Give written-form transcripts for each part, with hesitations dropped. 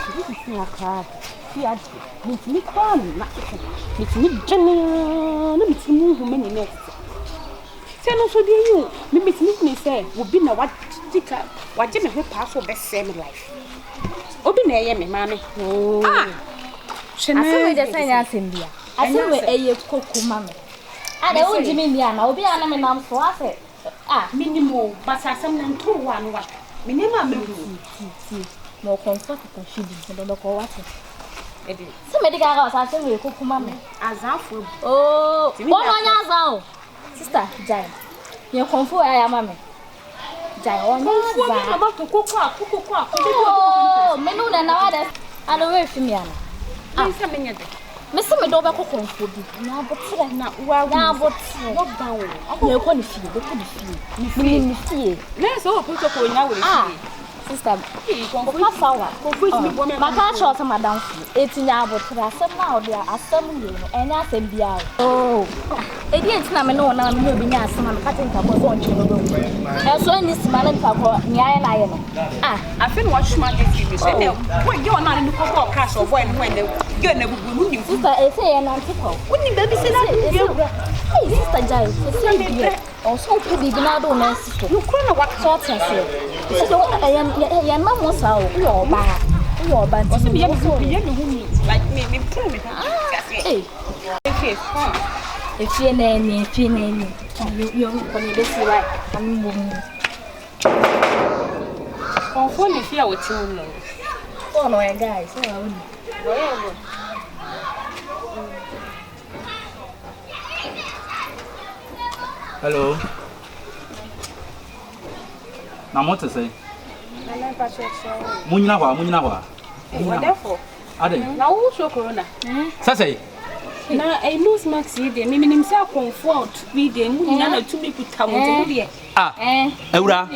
Sisi akra fi ade metumi koraa nna metumi dwene na metumi hu m'ani na ɛtete sɛ no nso deɛ yi o me metumi hu sɛ obi na wagye ka wagye me ho paa so ɔbɛsɛe me life obi na ɛyɛ me maame ah hwɛ na asɛm deɛ sɛ nyɛ asɛm bia asɛm ɛyɛ koko ma me ada wongye me nni ana obi a na menam so asɛ ah menim o but asɛm no ntoo wo a no waka me nneɛma a mahu tie ma ɔkɔmfo akeka hwe bi mede bɛkɔ wate sɛ mede kaka wɔ sɛ asɛm wei koko ma me azafo oo wɔn ɔnyɛ aza o sista gyae yɛ kɔmfo wɔ ayɛ ama me gyae ɔnyɛ aza oo me no na na wada ana wei fi mi ana ah sɛ menyɛ de mese mede wobɛkɔ kɔmfo bi na abotrɛ na wawu na abotrɛ wɔba wo yɛkɔ ne fie bɛkɔ ne fie menim ne fie na sɛ wɔ protocol nya wɔ ne fie Sister, wokasa wa. Maka akyerɛ wo sɛ madamfo. Eti nya abotere asɛm no a ɔde asɛm wei no ɛnyɛ asɛm biara o. Ɛdeɛ nti na me ne wo nam me ne obi nya asɛm a meka kyerɛ nipa korɔ sɛ ɔntwe no bɛwu. Ɛnso ɛnni sima na nipa korɔ nea ayɛ no ayɛ no. Ah. Afei na watwe m'adwene firi me so. Ɛnna boy girl no a ne ne kɔbɔɔ crash ɔbɔe no ho ɛnna girl no abubu no wonim. Sister, ɛsɛ yɛ nante kwa o. Wonim baabi sɛ na ade wura. Hey sister gyae, sɛsɛ deɛ. Ɔwɔ sɛ wopɛ biribi na wode wo nan si so. Nokorɛ na waka. So ɔte aseɛ? Ɛsɛ sɛ ɛyɛ yɛn mma mo saa o. Woyɛ ɔbaa. Woyɛ ɔbaa nti. Ɔsɛ meyɛ me ho meyɛ me ho ni like me me puru me ho. Te aseɛ. Ee. Efie fine. Efie na ɛni efie na ɛni. Yɛ kɔ na ebesi wa ame mbɔ mu. Kɔnfoɔ na efie a wɔte mu no. Ɔno ɔyɛ guy sɛ ɔyɛ wo ni. Ɔyɛ wo. Hello. Na mo te sɛ? Mo nyina hɔ a, mo nyina hɔ a. Ɔdɛfo. Adɛn? Na wo so corona. Sɛ sɛ? Na eh, nose mask yi deɛ, menim sɛ akɔmfoɔ a ɔtumi deɛ, mo nyina na tumi kuta mo nti mo deɛ. Ah, awura.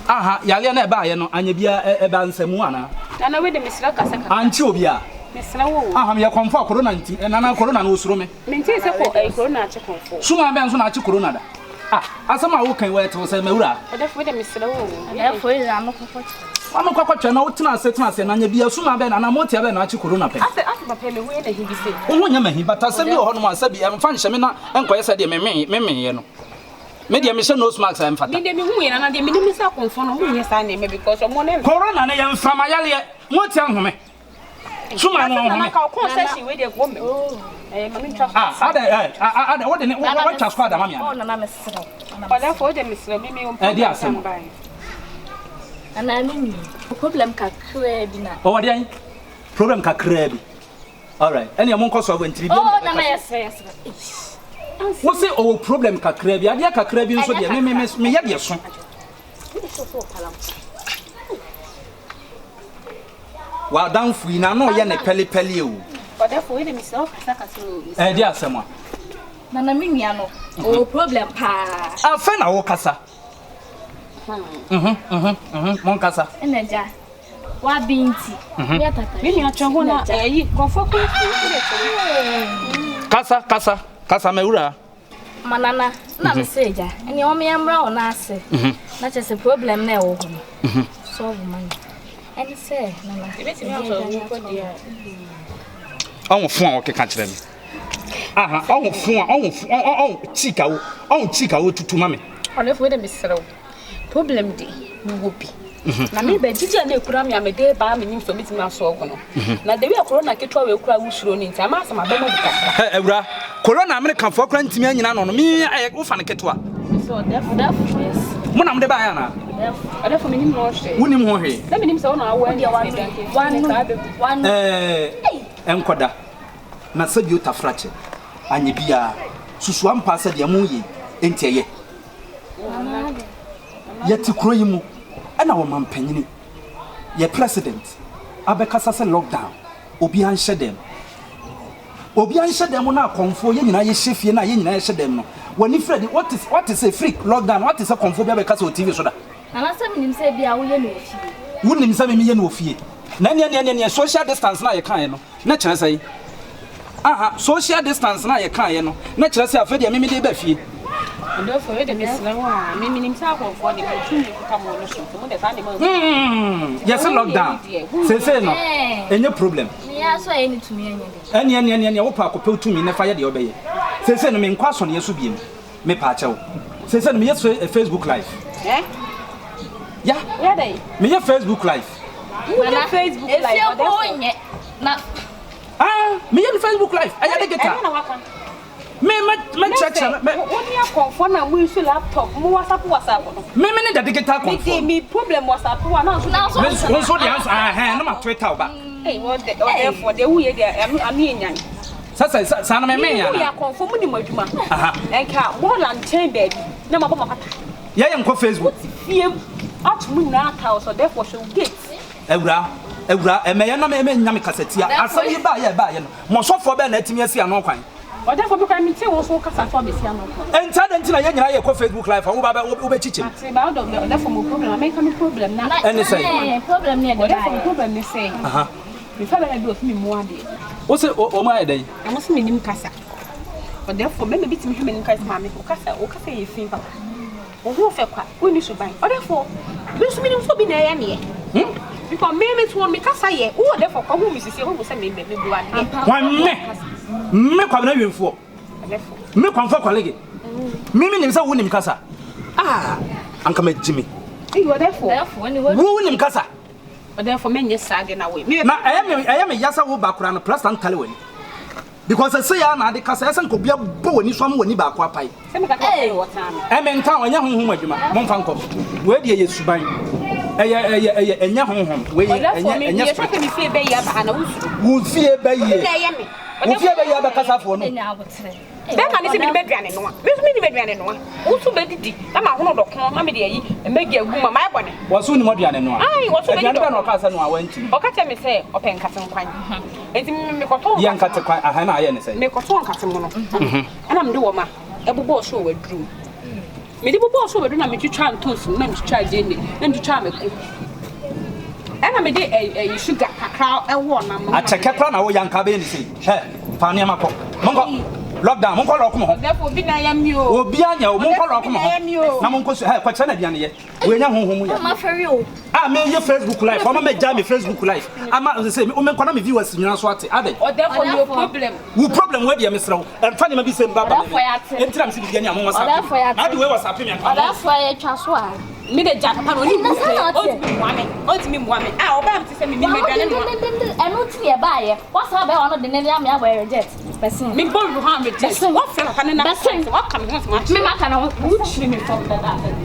Aha, yareɛ no ɛbaayɛ no, anyɛ bia ɛba nsamu anaa? Nana wei de mesrɛ kasa kakra. Ankye obi a. Mesrɛ wo o. Aha, meyɛ kɔmfo a corona nti, nana corona no osuro me. Mentee sɛ kɔ ɛyi corona akye kɔmfo. Suma bɛn so na akye corona da? Ah, asɛm a woka yi wɔyɛ tew sɛ mawura. Ɔdɛfo wei de mesrɛ wo o. Ɔdɛfo wei de ano kɔkɔ kyerɛ. Ano kɔkɔ kyerɛ na wotena ase tena ase na nyɛ bia suma bɛn anaa motia bɛn na akye corona pɛn. Asɛ asɛ papa yi me ho yɛ na hi bi sei. Wo ho nyɛ mahi but asɛm bi wɔ hɔnom a sɛbi ɛmfa nhyɛ me na ɛnkɔyɛ sɛ deɛ memee memeeɛ no. Me deɛ mehyɛ nose mask a ɛmfata. Me deɛ mehu yɛ nana deɛ menim ne sɛ akɔmfoɔ no ɔmo nyɛ saa nneɛma because ɔmo ne. Corona no yɛ mframa yareɛ motia nhome. Suma no ɔhome. Ah, ada eh, ada wo de ne wo twa squad ama me ana. Oh, nana mesrɛ. Ɔdafo wo de mesrɛ me me Eh, di asɛm. Nana me ni problem kakra bi na. Ɔwɔ deɛn? Problem kakra bi. All right. Ɛnna mo nkɔ so awɔ ntiri bi. Oh, nana yɛsrɛ yɛsrɛ. Wo se ɔwɔ problem kakra bi. Adeɛ kakra bi nso deɛ me me me yɛ deɛ so. W'adamfo yi n'ano yɛ ne pɛlepɛle o. Ɔdɛfo wei de mesrɛ wo kasa kasa o. Ɛde asɛm a. Nana me nua no ɔwɔ problem paa. Afei na wo kasa. Mhm mhm mhm mo nkasa. Ɛna gya wabi nti. Yɛ tata. Me nua twɛ ho na ɛyi nkurɔfoɔ kɔ nsuo. Kasa kasa kasa mawura. Ma nana na me sɛ agya ɛneɛ wɔn yɛn mmra wɔn ase na kyerɛ sɛ problem na ɛwɔ hɔ no solve ma no ɛne sɛ nana ebetumi asɔ wo kɔ deɛ ɔho fo a ɔkeka kyerɛ me aha ɔho fo a ɔho fo ɔho cheek a ɔho cheek a ɔtutu ma me ɔno fo de mesrɛ wo Problem de, mewɔ bi. Na me ba gyigye a na ekura me a mede ba a menim sɛ obetumi asɔlve no. Na the way a corona ketewa wei kura wosuro no nti, ama asɛm aba mu abu kakra. Hɛ, awura, corona Amerikafoɔ koraa ntumi anyina ano no, me ɛyɛ wofa no ketewa. Sɛ ɔdɛfo. Mo na mode baeɛ anaa? Ɔdɛfo, menim ho hwee. Wonim ho hwee? Sɛ menim sɛ wo na awɔ ɛne ɛsɛ saa bɛbu. Ɛɛ, ɛnkɔda. Na sɛbio tafrakyɛ, anyɛ biara, susu ampa sɛ deɛ moyɛ yi, enti ɛyɛ. Yɛte kuro yi mu ɛna ɔmanpanyini, yɛ president abɛkasa sɛ lockdown obiara nhyɛ dɛm. Obiara nhyɛ dɛm na akɔmfoɔ yɛn nyinaa yɛhyɛ fie na yɛn nyinaa yɛhyɛ dɛm no w'ani firi adi wate wate sɛ firi lockdown wate sɛ kɔmfoɔ bi abɛkasa wɔ TV so da. Nana sɛ menim sɛ ebia woyɛ no wɔ fie. Wonim sɛ me meyɛ no wɔ fie. Na ɛneɛ neɛ neɛ social distance no a yɛkaeɛ no Na kyerɛ sɛn? Aha, social distance no a yɛkaeɛ no, na kyerɛ sɛ afei deɛ me mede reba fie. Ɔdɔfoɔ, wei deɛ mesrɛ wo a, me menim sɛ akɔmfoɔ de mo tumi kuta mo no so, nti mo deɛ saa nneɛma Hmm, yɛse lockdown, seesei no. Ɛnyɛ problem. Meyɛ aso a ɛne tumi ɛnyɛ de. Ɛneɛ ɛneɛ ɛneɛ ɛneɛ wopɛ akɔpɛ wo tumi na fa yɛ deɛ wobɛyɛ. Seesei no menkɔ asɔneɛ so biom. Mepaakyɛw. Seesei no meyɛ Facebook live. Eh? Ya. Woyɛ dɛn? Meyɛ Facebook live. Woyɛ Facebook live. Efie po nyɛ. Na. Ah, meyɛ no Facebook live. Ɛyɛ digital. Ɛnyɛ na waka. Me me me kyerɛkyerɛ me. Wo ne akɔnfoɔ na mo use laptop mo WhatsApp WhatsApp no. Me me ne the digital kɔnfoɔ. Me de me problem WhatsApp wa na nso. Me nso de anso ahɛn na ma Twitter ba. Hey, what the ɔdɛfoɔ deɛ woyɛ deɛ ano ano yɛ nyan. Sɛ sɛ saa na me me yana. Woyɛ akɔnfoɔ mo nim adwuma. Aha. Nka bɔɔla nkyɛn baabi na mabɔ mapata. Yɛyɛ nkɔ Facebook. Wote fie mu ato mu nyinaa aka wo sɛ ɔdɛfoɔ hwɛ wo gate. Awura awura ɛmɛyɛ na mɛ nya me kasatia asɛm yi baayɛ baayɛ no mɔsɔfoɔ bɛɛ na atumi asi ano kwan. Ɔdɛfo bi koraa metee wo nso wo kasa so abɛsi ano kwan. Enti adɛn nti na yɛn nyinaa yɛkɔ Facebook live a woba bɛ wobɛkyikyim? Mate ba ɔdɔ ɔdɛfo mo problem a menka me problem na. Ɛne sɛn? Problem ne ɛde baeɛ. Ɔdɛfo mo problem ne sɛ. Mefa bɛrima bi ɔse me mu adeɛ. Wo se wɔn ayɛ dɛn? Wɔn se menim kasa. Ɔdɛfo bɛrima bi tumi hwɛ m'anim ka sɛ maame wo kasa wo kasa yɛ fi papa. Wo ho fɛ kwa, wonni suban. Ɔdɛfoɔ, me nso menim sɛ obi na ɛyɛ meɛ. Hmm? Because me me toɔ me kasa yɛ. Wo ɔdɛfoɔ kɔ hu me sisi hu sɛ me me bu adeɛ. Hwan me? Me Kwabena Wimfoɔ. Me Kwamfoɔ Kwalege. Me me nim sɛ wo nim kasa. Ah, anka ma gyi me. Eyi ɔdɛfoɔ. Wo nim kasa. Ɔdɛfoɔ menyɛ saa de na wo. Na ɛyɛ me ɛyɛ me ya sɛ wo ba koraa no plasta ntale w'ani. Because ɛsɛ yɛ na ade kasa ɛsɛ nka obi abɔ w'ani so ama w'ani baako apae. Ɛmɛ nka ɛnyɛ honhom adwuma momfa nkɔ. Wei deɛ yɛ suban. Ɛyɛ ɛyɛ ɛyɛ ɛnyɛ honhom. Wei ɛnyɛ ɛnyɛ spirit. Wo fie bɛyie. Wo fie bɛyie abɛkasafoɔ no. Bɛma ne sɛ mede bɛduane noa. Me nso menim aduane noa. Wo nso bɛdidi na mahono dɔkono na mede ayi mmɛgi agu ma mayɛ bɔne. Wɔ so wonim aduane noa? Ae, wɔ so bɛdi Aduane bɛn na dɔkono. ɔkaa sɛ noa wantumi? Ɔka kyerɛ me sɛ ɔpɛ nkate nkwan. Enti me mekɔtɔɔ Yɛ nkate kwan, aha na ayɛ ne sɛn? Mekɔtɔɔ nkate mono. Ɛna mede wɔma ɛbobɔɔ so wɔ aduru mu. Mede bobɔɔ so wɔ aduru na metwitwaa ntoosi mu na metwitwaa gyeene na metwitwaa mako. Ɛna mede ɛyi sugar kakra ɛwɔɔ nam no. Akyɛkɛ koraa na woyɛ anka bɛyɛ ne sei. Hɛ, fa nneɛma kɔ. Monkɔ. Lockdown, monkɔ lock mo ho. Ɔdɛfo obi na ayɛ me o. Obi anyɛ o, monkɔ lock mo ho. Na monkɔ su, hɛ, kɔkyerɛ no aduane yɛ. Wei nyɛ honhom mu yadeɛ. A meyɛ Facebook live, ɔma mɛgyae me Facebook live. Ama sɛ menkɔ na me viewers nyinaa so ate. Adɛn? Ɔdɛfo me problem. Wo problem wei deɛ mesrɛ wo, ɛmfa nneɛma bi sɛ mba ba me. Enti na mese biribi ani a mo WhatsApp me. Na ade wei WhatsApp me anka mo. Me de gya papa no oni mu ɔntumi mmoa me ɔntumi mmoa me a ɔbaa me te sɛ me me aduane noa. Ɛno ti na ɛbaayɛ wasan abɛɛ ɔno de ne ne ame abɔ reject bɛsen. Me bɔ wura hɔ a reject wɔfrɛ papa ne na bɛsen waka me ho asɛm akyerɛ me maka ne ho wokyiri me fam dadaada.